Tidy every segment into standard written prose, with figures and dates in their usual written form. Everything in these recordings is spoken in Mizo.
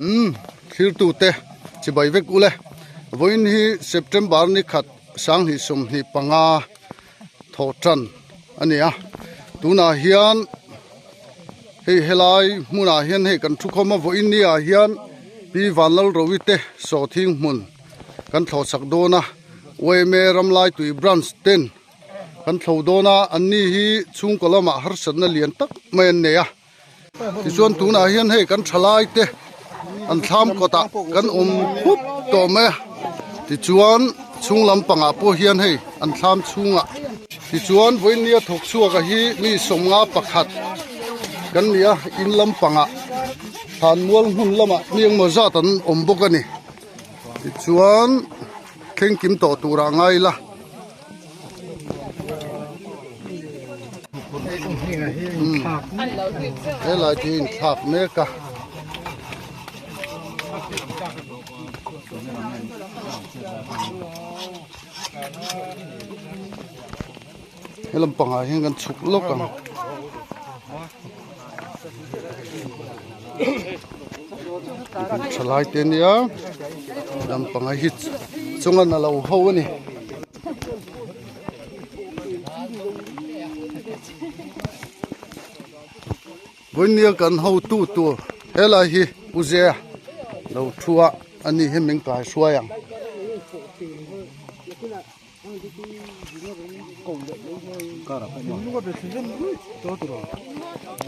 Umm thlirtute chibai vek ule vawiin hi September ni khat sanghnih 25 thawh tan a ni a tunah hian hei helai hmunah hian hei kan thu khawm a vawiin ni ah hian Pi Vanlalrovi te sawhthing hmun kan thlawh chak dawn a yma Ramlaitui branch ten kan thlo dawn a an ni hi chhungkaw lamah harsatna lian tak mai an nei a. Tichuan tunah hian hei kan thalai te an thlam kawtah kan awm khup tawh mai a tichuan chhung lampangah pawh hian hei an thlam chhungah tichuan vawinia thawk chhuak a hi mi 51 kan ni a in lampangah thlanmual hmun lamah mi engmaw zat an awm bawk a ni tichuan thleng kim tawh turah ngai ila. Helai chu inthlak mek a he lampangah hian kan chhuk lawk ang. Thalai te nia lampanga hi chunga na lo ho a ni. Vawinia kan hotu tur helai hi Pu Zia lo thu a ani hi min kai hruai ang.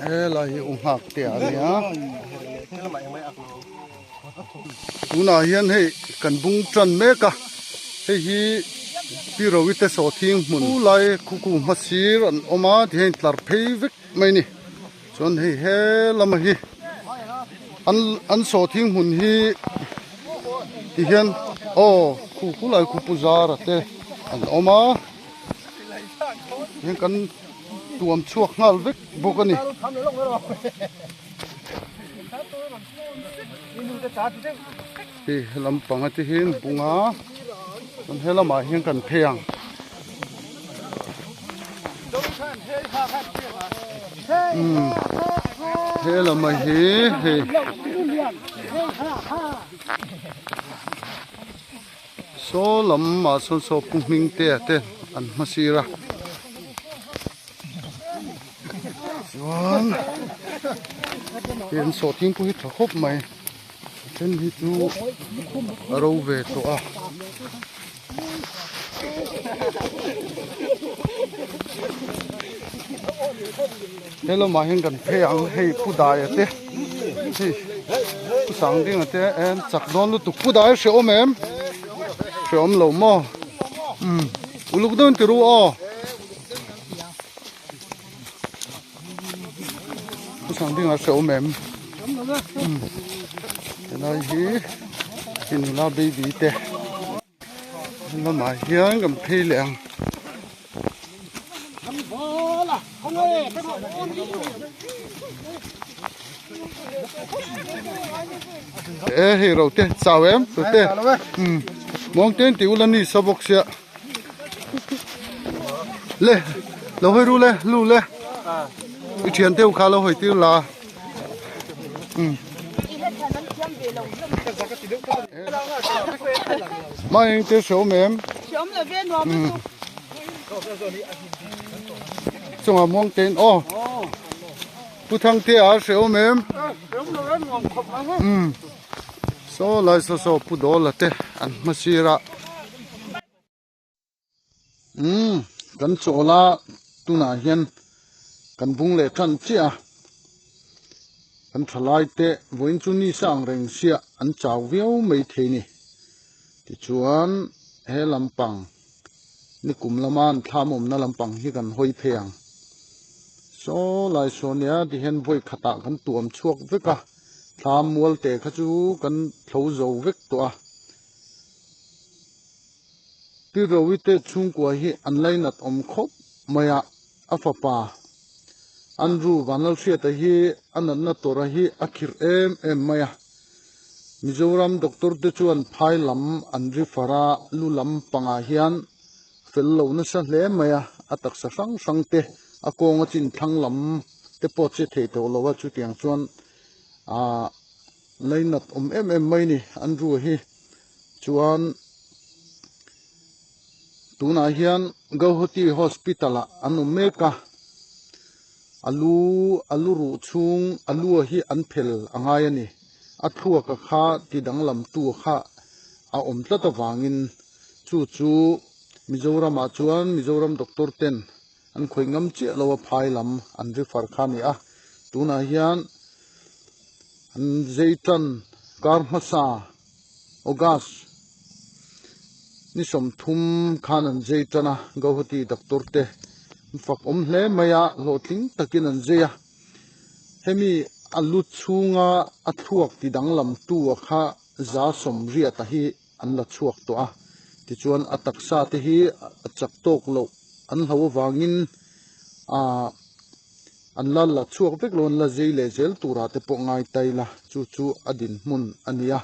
Helai hi u nghak te a nia tunah hian hei kan bung tan mek a hei hi pi Rovi te sawhthing hmun lai khuku hmasir an awm a tihian tlar phei vek mai a ni chuan hei he lama hi an an sawhthing hmun hi tihian aw khu khu lai khu pu zara te an awm a tihian kan tuam chhuak nghal vek bawk a ni. Hei helam panga te hi an bung a chuan helamah hian kan phei ang. Umm helama hi hei saw lamah sawn saw pu hming te a te an hma sir a chuan hei an sawhthing pawh hi tha khawp mai. A then hi chu a ro ve tawh a. He lamah hian kan phei ang hei pu daia te hei pu sang dinga te en chak dawn lutuk pu daia hrehawm em hrehawm lo maw umm uluk dawn ti ru aw. Pu Sangdinga hrehawm em helai hi hi nula baby te lamah hian kan phei leh ang. E hei ro te chau em tute muang ten ti ula ni sa bawk sia. Le lo hawi ru le lu le i thian deuh kha lo hawi tir la um mai eng te hre awm em um chungah muang te in aw pu thang te a hre awm em um saw lai saw saw pu dawla te an hma sir a. Umm kan chawl a tunah hian kan bung leh tan chiah a kan thalai te vawiin chu ni sang reng sia an chau viau mai thei ni tichuan he lampang nikum lama an thlam awmna lampang hi kan hawi phei ang saw lai saw nia tihian vawi khatah kan tuam chhuak vek a thlam mual te kha chu kan thlo zo vek tawh a. Pi Rawite chhungkua hi an lainat awm khawp mai a, a fapa Andrew Vanlalhriata hi a natna tawrha hi a khirh em em mai a. Mizoram doctor te chuan phai lam an refer a, lu lam pangah hian fel lo nasa hle mai a, a taksa hrang hrang te a kawnga chin thlang lam te pawh che thei tawh lo a, chutiang chuan aah. Lainat awm em em mai ni Andrew hi chuan tunah hian Gauhati hospital ah an awm mek a a lu a lu ruh chhung a lu hi an phel a ngai a ni a thluak a kha ti danglam tu kha a awm tlat avangin chu chu Mizoram ah chuan Mizoram doctor ten an khawih ngam chiah lo a phai lam an refer kha a ni a tunah hian an zei tan kar hmasa August ni 30 khan an zei tan a Guwahati doctor te an fak awm hle mai a hlawhtling takin an zei a hemi a lu chhunga a thluak ti danglam tu a kha za 80 a hi an la chhuak tawh a tichuan a taksa te hi a chak tawk loh an hlo avangin ahh an la la chhuak vek lo an la zei leh zel turah te pawh ngai ta ila chu chu a dinhmun a ni a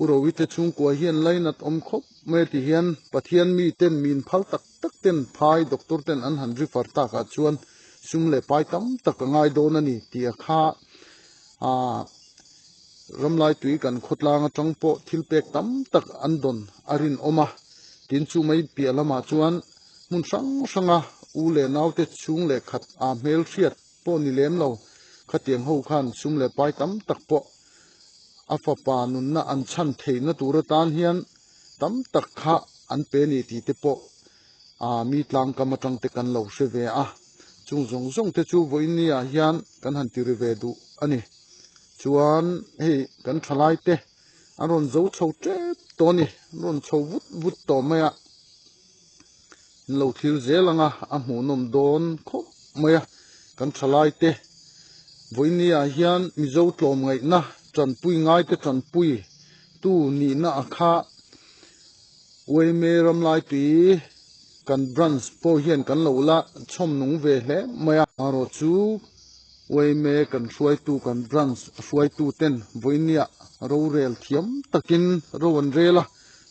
u Rohit te chhungkua hian lainat awm khawp mai a ti hian Pathian mi ten min phal tak tak ten phai doctor ten an han refer takah chuan sum leh pai tam tak a ngai dawn a ni tih a kha ahh Ramlai tui kan khawtlang atang pawh thil pek tam tak an dawn a rinawm a, tin chu mai piah lamah chuan hmun hrang hranga u leh naute chhung leh khat aa hmel hriat pawh ni lem lo khatiang ho khan sum leh pai tam tak pawh a fapa nunna an chhan theihna tur atan hian tam tak kha an pe ni tih te pawh aa mi tlangkam atang te kan lo hre ve a, chung zawng zawng te chu vawiin ni ah hian kan han ti ri ve duh a ni. Chuan hei kan thalai te an rawn zo chho tep tawh a ni an rawn chho vut vut tawh mai a an lo thlir zel ang a a hmuhnawm dawn khawp mai a kan thalai te vawiin ah hian Mizo tlawmngaihna tanpui ngai te tanpui tu nihna a kha Uaime ramlai tui kan branch pawh hian kan lo la chhawm nung ve hle mai a erawh chu. Uaime kan hruaitu kan branch hruaitu ten vawinia rorel thiam takin ro an rel a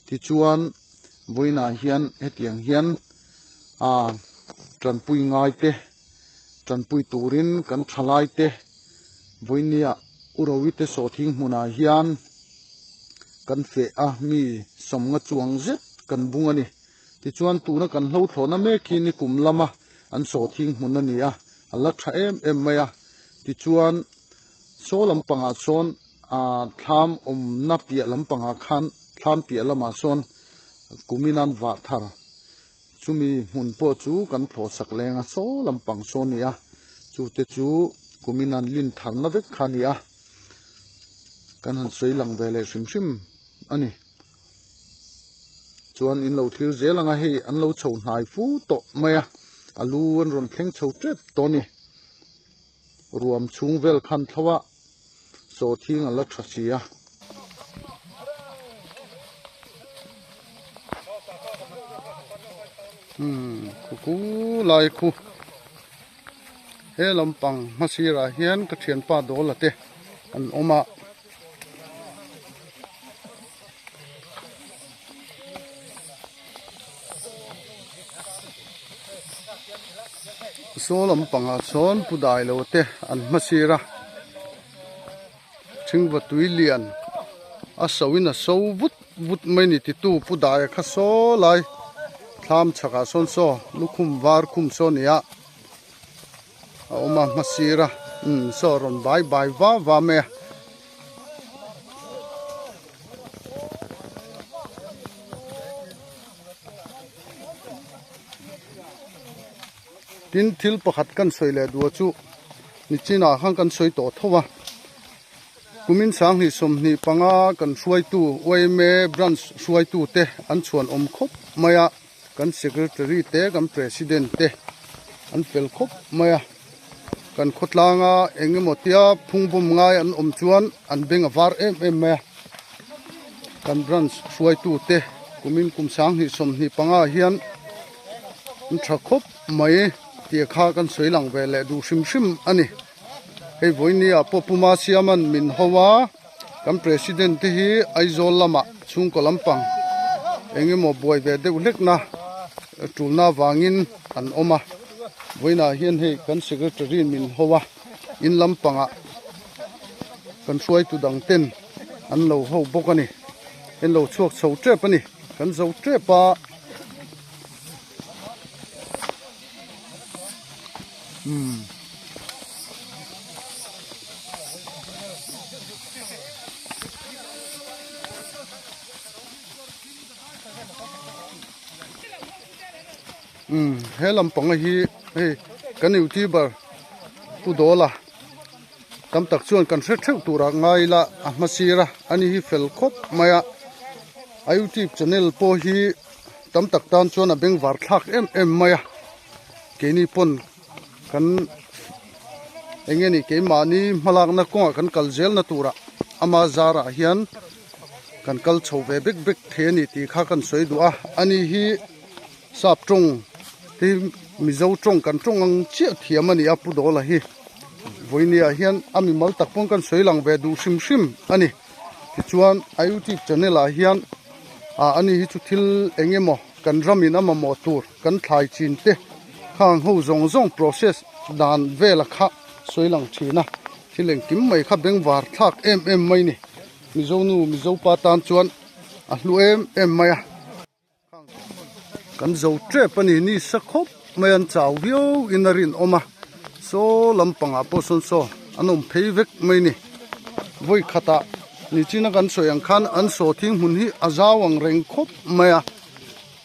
tichuan vawiinah hian hetiang hian ah tanpui ngai te tanpui turin kan thalai te vawinia u Rohit te sawhthing hmunah hian kan feh a mi sawmnga chuang zet kan bung a ni tichuan tuna kan hlo thlawhna mek hi nikum lama an sawhthing hmun a ni a. A la tha em em mai a, tichuan saw lampangah sawn ah thlam awmna piah lampangah khan thlam piah lamah sawn kumin an vah thar chumi hmun pawh chu kan thlawh sak leng a saw lampang saw a ni a chute chu kumin an lin tharna vek kha a ni a kan han sawi lang ve leh hrim hrim a ni chuan in lo thlir zel ang a hei an lo chho hnai fu tawh mai a a lu an rawn thleng chho tep tawh a ni ruam chhung vel khan thlo a sawhthing a la tha si a. Umm khu khu lai khu he lampang hmasirah hian ka thianpa dawla te an awm a. Saw lampangah sawn pu dai lo te an hma sir a thingva tui lian a so in a so vut vut mai a ni titu pu dai a kha saw lai thlam chhakah sawn saw lukhum var khum saw a ni a. A awm a hma sir a umm saw rawn bai bai va va mai a. Tin thil pakhat kan sawi leh duh chu nichinah khan kan sawi tawh tho a kumin 2025 kan hruaitu yma branch hruaitu te an chhuan awm khawp mai a. Kan secretary te kan president te an fel khawp mai a kan khawtlanga eng emaw tia phungbawm ngai an awm chuan an beng a var em em mai a kan branch hruaitu te kumin kum 2025 hian an tha khawp mai tih kha kan sawi lang ve leh duh hrim hrim a ni hei vawinia pawh Puma Siaman min ho a. Kan president te hi Aizawl lamah chhungkaw lampang eng emaw buai ve deuh hlekna tulna avangin an awm a vawiinah hian hei kan secretary min ho a in lampangah. Kan hruaitu dang ten an lo ho bawk a ni. An lo chhuak chho tep a ni. Kan zo tep a. Umm. Umm he lampanga hi hei kan youtuber Pu Dawla tam tak chuan kan hre theuh turah ngai ila a hma sir a ani hi fel khawp mai a a youtube channel pawh hi tam tak tan chuan a bengvar thlak em em mai a keini pawn kan eng nge ni keimahni hmalakna kawngah kan kal zelna turah ama zarah hian kan kal chho ve bek bek thei a ni tih kha kan sawi duh a ani hi sap tawng hi mizo tawng kan tawng ang chiah thiam a ni a pu dawla hi vawinia hian a mimal tak pawn kan sawi lang ve duh hrim hrim a ni tichuan a youtube channel ah hian ah ani hi chu thil eng emaw kan ramin a mamawh tur kan thlai chin te khang ho zawng zawng process dan vela kha sawi lang thin a thil engkim mai kha bengvar thlak em em mai ni mizo nu mizo pa tan chuan a hlu em em mai a. Kan zo tep a ni ni sa khawp mai an chau viau in a rinawm a saw lampangah pawh sawn saw an awm phei vek mai ni vawi khatah nichina kan sawi ang khan an saw thing hmun hi a zau ang reng khawp mai a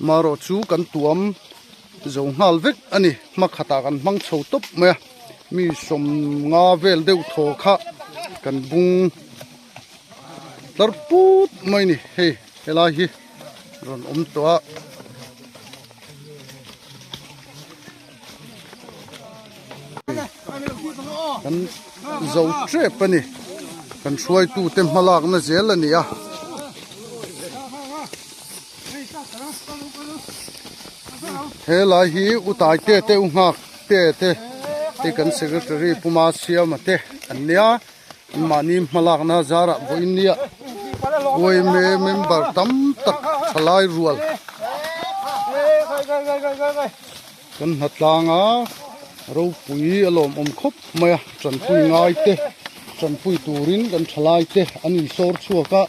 marawh chu kan tuam zo nghal vek a ni hma khatah kan hmang chho tawp mai a mi sawmnga vel deuh thaw kha kan bung tlar put mai ni hei helai hi. Rawn awm tawh a. Kan zo tep a ni. Kan hruaitu te hmalakna zel a ni a. He lai hi utai te te u nghak te te hei kan secretary Puma Siama te an nia. Mahni hmalakna zarah vawinia uaime member tam tak thalai rual kan hnatlang a ropui a lawmawm khawp mai a tanpui ngai te tanpui turin kan thalai te an insawr chhuak a.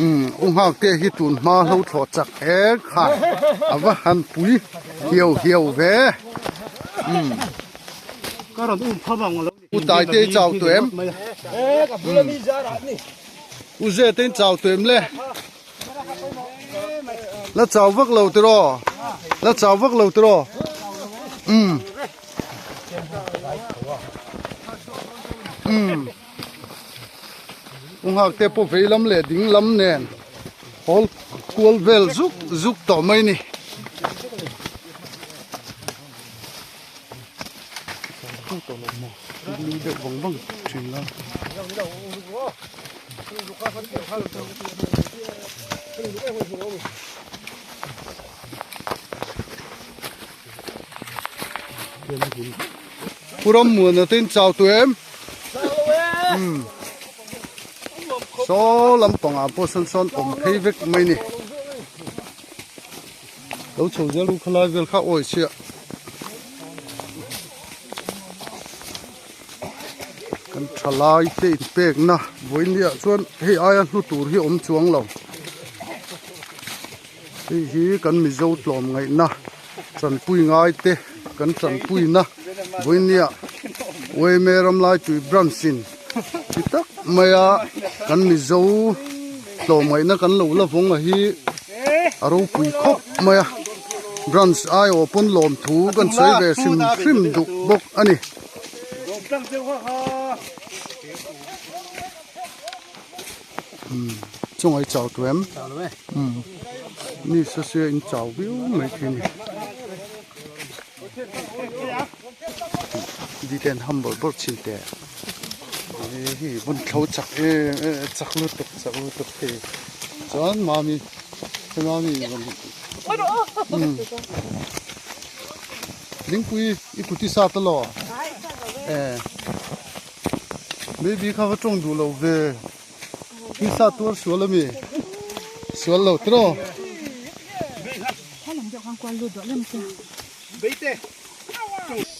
Umm u nghak te hi tun hma hlo thlawh chak ek kha a va han pui hiau hiau ve umm u tai te i chau tawh em u ze te in chau tawh em le la chau vak lo tiraw la chau vak lo tiraw umm umm. U nghak te pawh vei lam leh ding lam nen hawl kual vel zuk zuk tawh mai ni. Deuh vang vang thin la. Pu Rammuana te in chau tawh em? Saw lampangah pawh sawn sawn awm phei vek mai ni. Lo chho zel ru khalai vel kha awi chhiah. Kan thalai te inpekna vawinia chuan hei aia hlu tur hi awm chuang lo. Hei hi kan Mizo tlawm ngaihna tanpui ngai te kan tanpuina vawinia Uaime Ramlaitui branch in ti tak maia kan Mizo tlawm ngaihna kan lo la vawng a hi a ropui khawp mai a branch aiawh pawn lawmthu kan sawi ve hrim hrim duh bawk a ni. Chunga i chau tawh em? Mi sasia in chau viau mai thei a ni. Detail ham bawrh bawrh chin teh. Hei vun thlo chak em em chak lutuk chak lutuk hei. Chuan mami hei mami Lingpui i kut i sat alaw? Baby kha va tawng duh lo ve. Pisa tuar sual ami? Sual lo tiraw?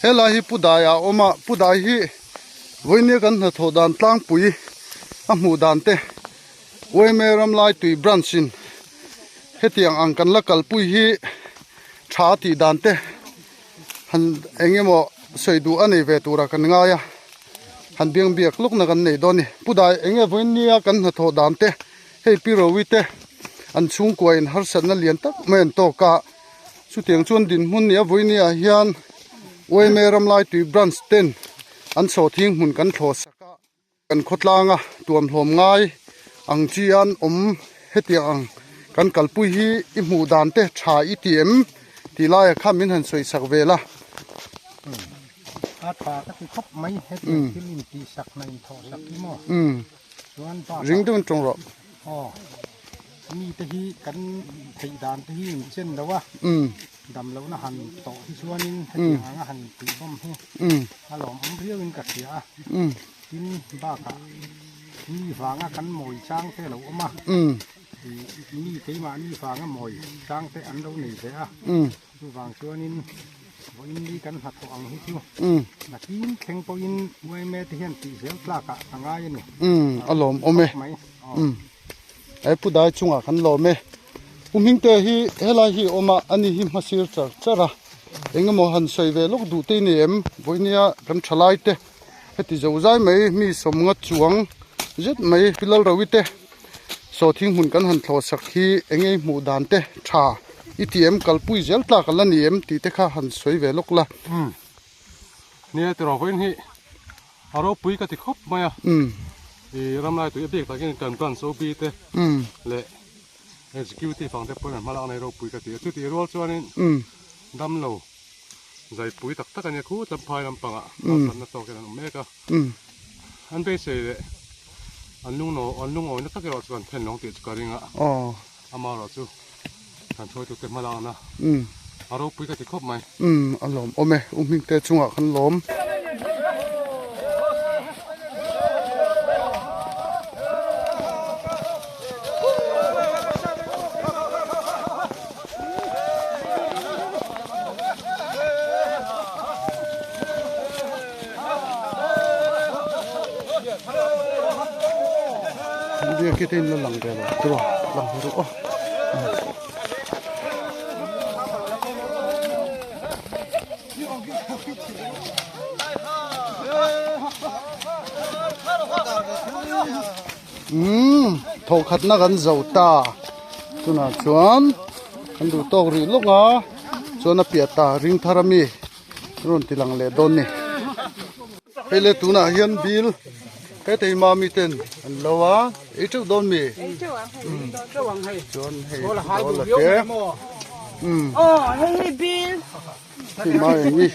Helai hi Pu Dai ah a awm a, Pu Dai hi. Vawinia kan hnathawh dan tlangpui a hmuh dan te yma Ramlaitui branch in hetiang ang kan la kalpui hi tha tih dan te han eng emaw sawi duh a nei ve tura kan ngai a, han biang biak lawk na kan nei dawn a ni. Pu Dai eng nge vawinia kan hnathawh dan te hei Pi Rowi te an chhungkua in harsatna lian tak mai an tawk a, chutiang chuan dinhmun nia vawinia hian yma Ramlaitui branch ten an sawhthing hmun kan thlawh sak a. Kan khawtlanga tuamhlawm ngai ang chi an awm hetiang ang kan kalpui hi i hmuh dan te tha i ti em tih laiah khan min han sawi sak vel a. A tha ka ti khawp mai hetiang thil intih sak hna inthawh sak hi maw chuan bakah Ring deuhin tawng rawh. Aw mite hi kan theih dan te hi inchen lo a dam lohna han tawh hi chuanin hetiang anga han tihbawm hi a lawmawm riauin ka hria a. Tin bakah mi vanga kan mawi chang te a lo awm a, mi keimahni vanga mawi chang te an lo nei ve a, chuvang chuanin vawiin ni kan hnathawh ang hi chu nakin thleng pawhin yma te hian tih zel tlakah a ngai a ni. A lawmawm e. He pu dai chungah kan lawm e. Pu Hmingte hi helai hi a awm a, ani hi hmasir char char a, engemaw han sawi ve lawk duh te i nei em? Vawinia kan thalai te. Heti zo zai mai mi sawmnga chuang zet mai Pi Lalrawi te sawhthing hmun kan han thlawh sak hi eng nge hmuh dan te tha i ti em kalpui zel tlak a la ni em tih te kha han sawi ve lawk la. Umm nia tiraw vawiin hi a ropui ka ti khawp mai a i ramlai tui a bik takin kan branch OB te leh executive ang te pawhin an hmalak nei ropui ka ti a chutih rual chuanin damlo Zaipui tak tak a nia khu Tlangphai lampangah harsatna tawkin an awm mek a, an beisei leh an lungno an lungawina tak erawh chu kan then lawng tih chu ka ring a, amaherawh chu kan hruaitute hma lakna a ropui ka ti khawp mai. Umm a lawm awm e, U Hmingte chungah kan lawm. Biak hi te in la lang ve lo tiraw lang ve rawh aw. Umm thawhkhatna kan zo ta tunah chuan kan duh tawk rih lawk a chuan a piah ta ring thar ami rawn ti lang leh dawn ni hei le tunah hian bill hetei mami ten an lo a ei teuh dawn mi chuan hei dawl a te umm hei mai ang ni.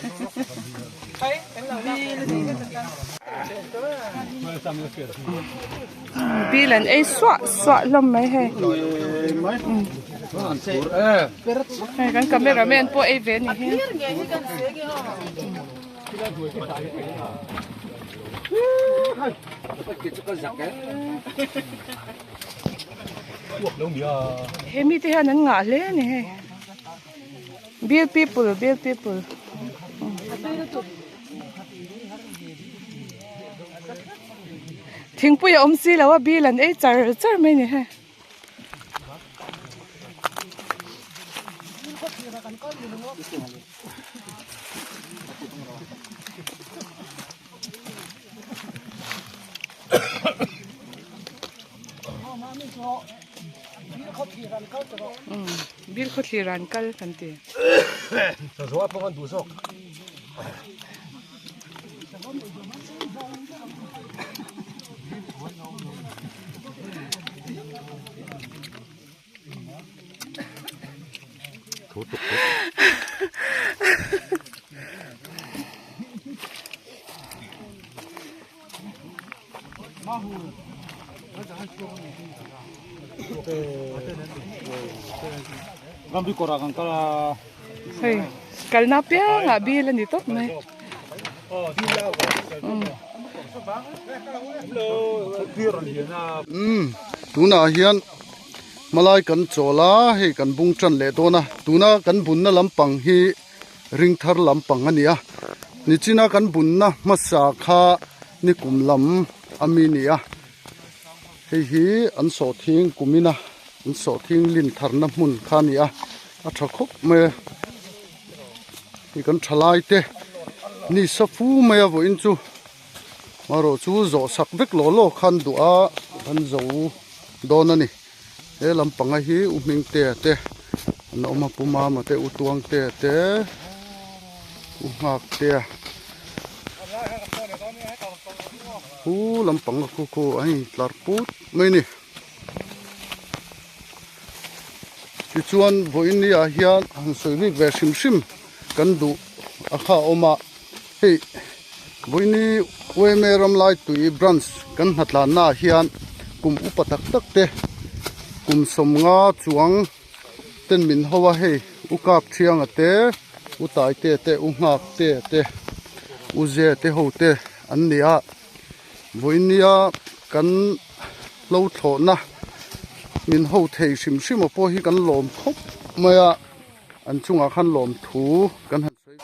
Bill an ei suah suah hlawm mai hei hei kan camera man pawh ei ve a ni hi. He mite hian an ngah hle a ni hei. Bill people bill people thingpui a awm si lo a bill an ei char char mai a ni hei. Bil khawthlir an kal kan ti. Hei kalna apiangah bil a ni tawp mai. Umm tunah hian hmalai kan chawl a hei kan bung tan leh dawn a tuna kan bunna lampang hi ring thar lampang a ni a nichina kan bunna hmasa kha. Nikum lam a mi ni a, hei hi an sawhthing kumin a an sawhthing lin tharna hmun kha a ni a, a tha khawp mai a, hei kan tha lai te ni sa fu mai a vawiin chu marawh chu zawh sak vek law law khan duh a kan zo dawn a ni he lampanga hi u hmingtea te an awm a pu mama te u tuangtea te. U nghak te a hu lampang a khu khu a in tlar put mai a ni tichuan vawiin ni ah hian han sawi bik ve hrim hrim kan duh a kha a awm a hei vawiin ni U_M_A ramlai tui branch kan hnatlanna ah hian kum upa tak tak te kum sawmnga chuang. Ten min ho a hei u kap thianga te u taite te u nghak te te u ze te ho te an ni a vawinia kan hlo thlawhna min ho thei hrim hrim a pawh hi kan lawm khawp mai a an chungah khan lawm thu kan han sawi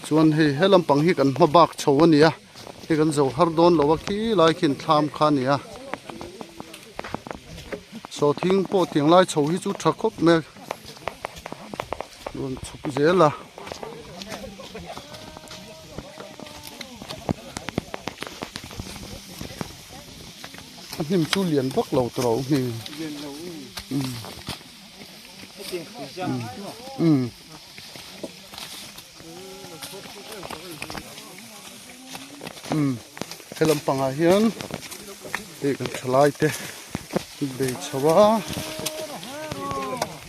chuan hei he lampang hi kan hma bak chho a ni a. Hei kan zo har dawn lo a khi lai khian thlam kha a ni a sawhthing pawh tiang lai chho hi chu tha khawp mai a rawn chhuk zel a. A hnim chu lian vak lo tawh lo hnim umm. Umm he lampangah hian hei kan thalai te bei chho a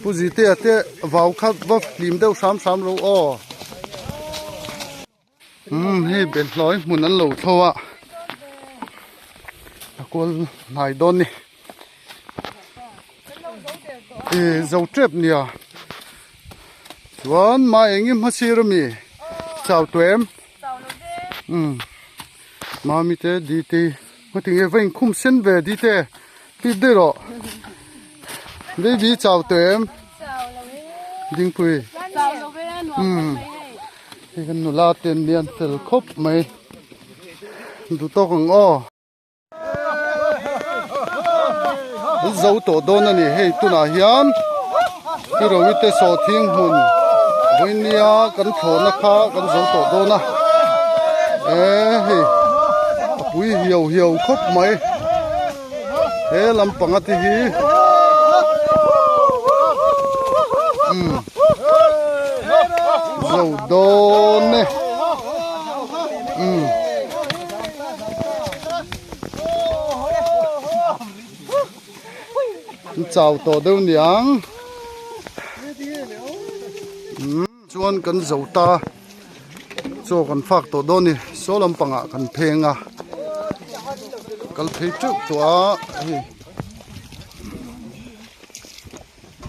pu zitea te vau kha va hlim deuh hram hram lo aw umm hei behlawi hmun an lo thlo a a kual hnai dawn ni ih zo tep nia chuan mah eng i hmasir ami chau tuem umm mami te dite heti nge va inkhum sen ve dite hlip daih rawh baby chau tuem dingpui umm hei kan nula te an lian fel khawp mai duh tawk ang aw. An zo tawh dawn a ni hei tunah hian Hero-i te sawhthing hmun vawinia kan thlawhna kha kan zo tawh dawn a e hei a pui hiau hiau khawp mai he lampanga te hi umm zo dawn e umm. An chau tawh deuh niang umm chuan kan zo ta chaw kan fak tawh dawn a ni saw lampangah kan pheng a kal phei teuh tawh a hei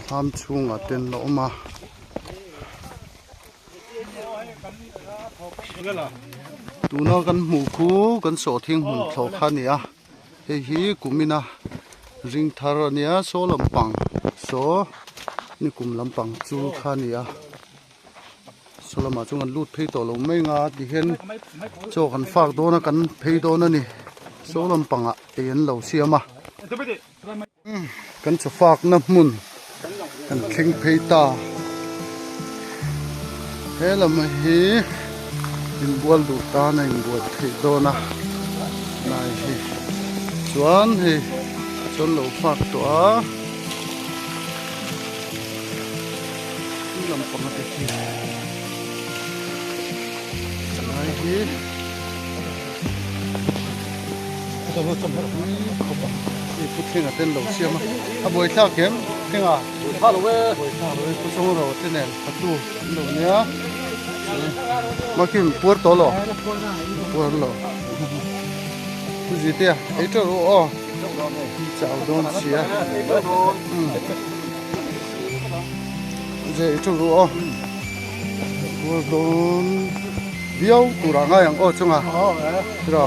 thlam chhungah te an la awm a. Tuna kan hmuh khu kan sawhthing hmun thlawh kha a ni a hei hi kumina ring thar a nia saw lampang saw nikum lampang chu kha a ni a saw lamah chuan kan lut phei tawh lo mai ang a tihian chaw kan fak dawn a kan phei dawn a ni saw lampangah ei an lo siam a. Kan chawfakna hmun kan thleng phei ta he lam hi inbual duh tan a inbual theih dawn a lai hi chuan hei chuan lo fak tawh a lampang te khi lai hi. Hei pu thlenga te an lo siam a a buaithlak em thlenga buaithlak lo e buaithlak lo e pu chawng ro te nen patu an lo nia makin puar tawh lo puar lo pu zite a ei teuh rawh aw chau dawn sia ze ei teuh rawh aw puar dawn viau turah ngai ang aw chunga tira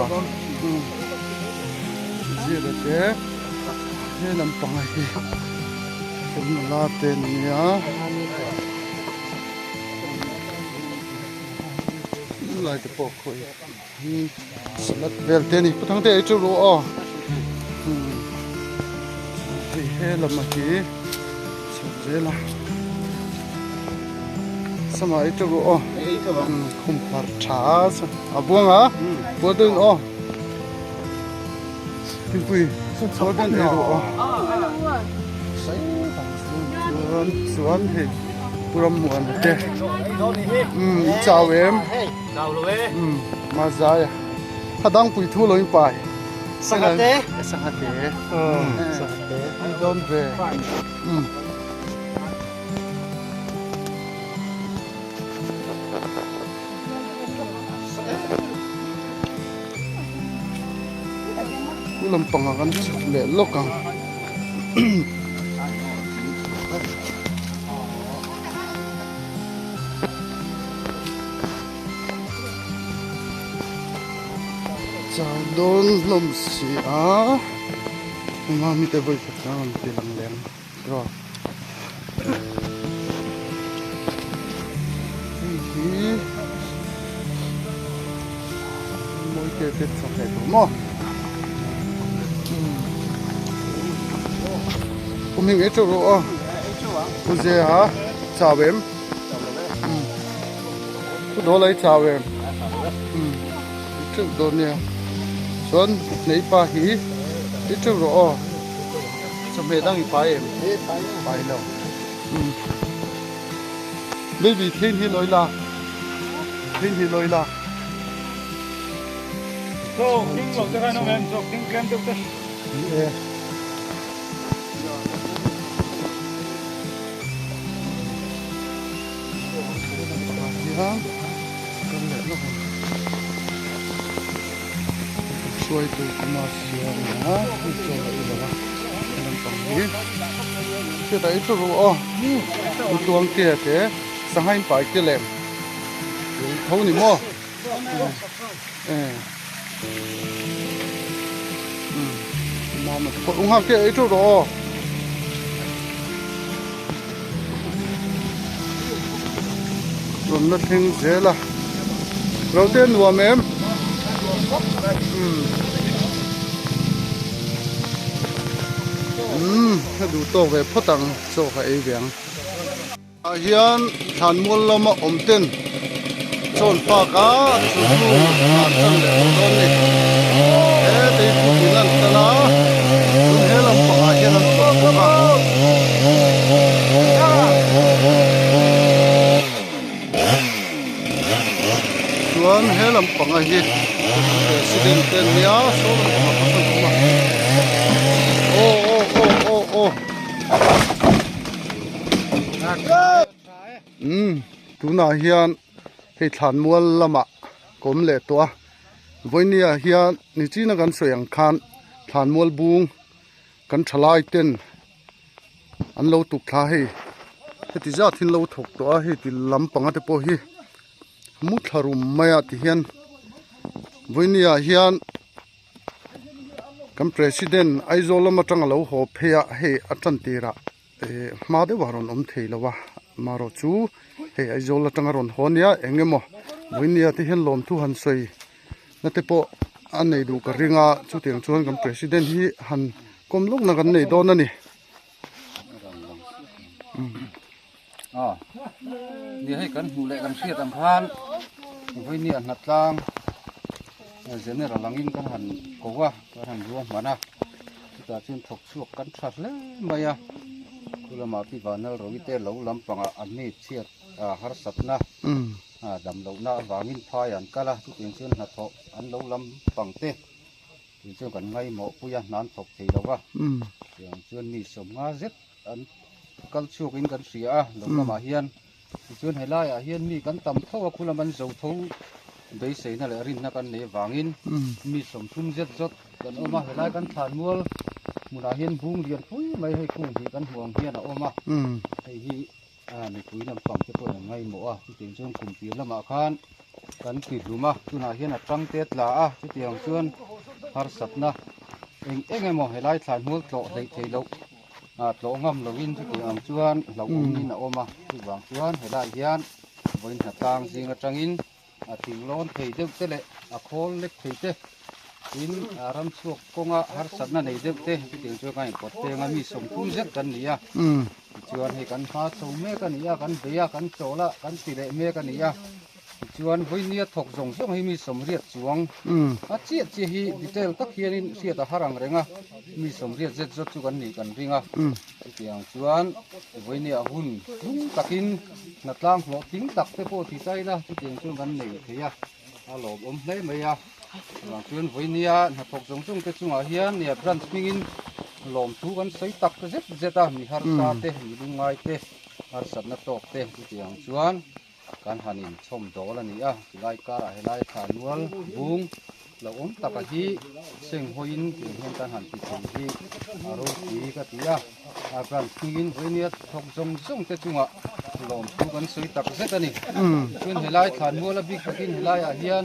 zira te he lampang a hi nula te an nia lai te pawh khawi. Salad vel te a ni. Pu Thangte ei chu ru aw. Hei he lam a hi chhuk zel a. Sama ei chu ru aw. Khum par tha a buang a. Bual deuhin aw. Thingpui bual deuhin ei ru aw. Chuan chuan hei Pu Rammuana te. In chau em? Umm Mazai a dangpui thu lo in pai Sanghate Sanghate Sanghate an dawn ve umm Chu lampang ah kan chhuk leh lawk ang. Chau dawn hlawm si a hma mite vawi khat kha a rawn ti lang leh ang tiraw hei hi mawi te te chak leh tawh maw kum hing ei teuh rawh aw pu Zia chau em. Thu dawl ai chau em i teuh dawn nia chuan hnei pa hi i teuh rawh aw chawhmeh dang i pai em pai lo baby thein hi lawi la thein hi lawi la ni e. Hruaitu kuma siam a hei chuan a ilo a lampang hi hriat ah i thu ru aw u tluang te te sangha in pai te lem tho ni maw u nghak te ei teuh rawh aw. Rawn la thleng zel a ro te nuam em umm a duh tawk ve phawt ang chaw kha ei ve ang. Ah hian thlanmual lama awm ten chawn park a chu chu an chan leh tawh dawn a ni. He tei thupin an kal a, tun he lampang ah hian an chhuak bawk a. Chuan he lampang a hi president te an nia saw lampang ah pawh sawn an awm a. Aw aw aw aw aw. Umm tunah hian hei thlanmual lamah ka awm leh tawh a vawinia hian nichina kan sawi ang khan thlanmual bung kan thalai ten an lo tuk thla hei heti zat hi an lo thawk tawh a hei ti lampanga te pawh hi mu thla rum mai a tihian vawinia hian. Kan president Aizawl lam atanga lo haw phei a hei a tan tirah eh hma deuh a rawn awm thei lo a amaherawh chu hei Aizawl atanga rawn haw ania eng emaw vawinia te hian lawmthu han sawi na te pawh a nei duh ka ring a chutiang chuan kan president hi han kawm lawk na kan nei dawn a ni. Ni hei kan hmuh leh kan hriat ang khan vawinia hnatlang general angin kan han ko a kan han ruahman a chutah chuan thawk chhuak kan tha hle mai a chu lamah pi vanal ro te lo lampangah an mi chhiat harsatna dam lohna avangin phai an kal a chutiang chuan hnathawh an lo lampang te. Tih chu kan ngaimawh pui a hnan thawk thei lo va tiang chuan mi sawmnga zet an kal chhuak in kan hria a lo lamah hian tichuan helai ah hian mi kan tam tho a khulam an zo tho beiseina leh rinna kan nei avangin mi sawmthum zet zawt kan awm a helai kan thlan mual hmunah hian bung lian pui mai hei kung hnih kan hmuh ang hian a awm a hei hi mipui lampang te pawhin an ngaimawh a chutiang chuan kum tir lamah khan kan ti hlum a tunah hian a tang te a tla a chutiang chuan harsatna eng eng emaw helai thlai hmual tlawh hleih theih loh ah tlawh ngam loin chutiang ang chuan hlauhawmin a awm a chuvang chuan helai hian vawiin hnatlang zing atangin. A thing lawn thei deuh te leh a khawl lek thei te tin a ram chhuak kawnga harsatna nei deuh te chutiang chuan kan inpawt peng a mi 30 zet kan ni a tichuan hei kan hma chho mek a ni a kan bei a kan chawl a kan ti leh mek a ni a tichuan vawinia thawk zawng zawng hi mi 80 chuang a chiah chiah hi detail tak hianin hriat a har ang reng a mi 80 zet zawt chu kan nih kan ring a. Chutiang chuan vawinia hun tlung takin hnatlang hlawh tling tak te pawh ti ta ila chutiang chuan kan nei thei a, a lawmawm hle mai a. Chuvang chuan vawinia hnathawk zawng zawng te chungah hian nia branch hmingin lawmthu kan sawi tak zet zet a, mi harsa te, mi lungngai te, harsatna tawk te chutiang chuan kan han inchhawm dawl a ni a, chulai karah helai thlanmual bung lo awm taka hi seng hawiin tih hian kan han ti thei hi a ropui ka ti a, a branch hmingin vawinia thawk zawng zawng te chungah lawmthu kan sawi tak zet a ni. Chuan helai thlanmual a bik takin helaiah hian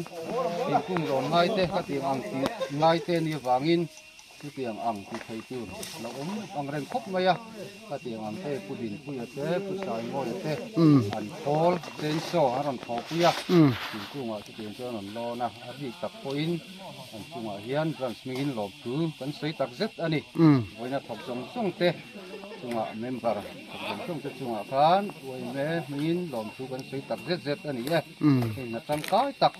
thingkung rawn ngai te ka tih ang tih ngai te ni avangin Chutiang ang ti thei tur lo awm ang reng khawp mai a, khatiang ang te Pu Dinpuia te, Pu Saingawia te an khawl chainsaw an rawn thawhpui a, thingkungah chutiang chuan an rawn lawn a, a bik tak pawhin an chungah hian branch hmingin lawmthu kan sawi tak zet a ni. Vawiina thawk zawng zawng te chungah member thawk zawng zawng te chungah khan UIMA hmingin lawmthu kan sawi tak zet zet a ni e. Hei hna tangkai tak.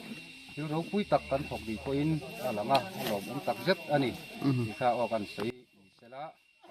Thil ropui tak kan thawk dih pawhin a lang a, a lawmawm tak zet a ni tih kha aw kan sawi.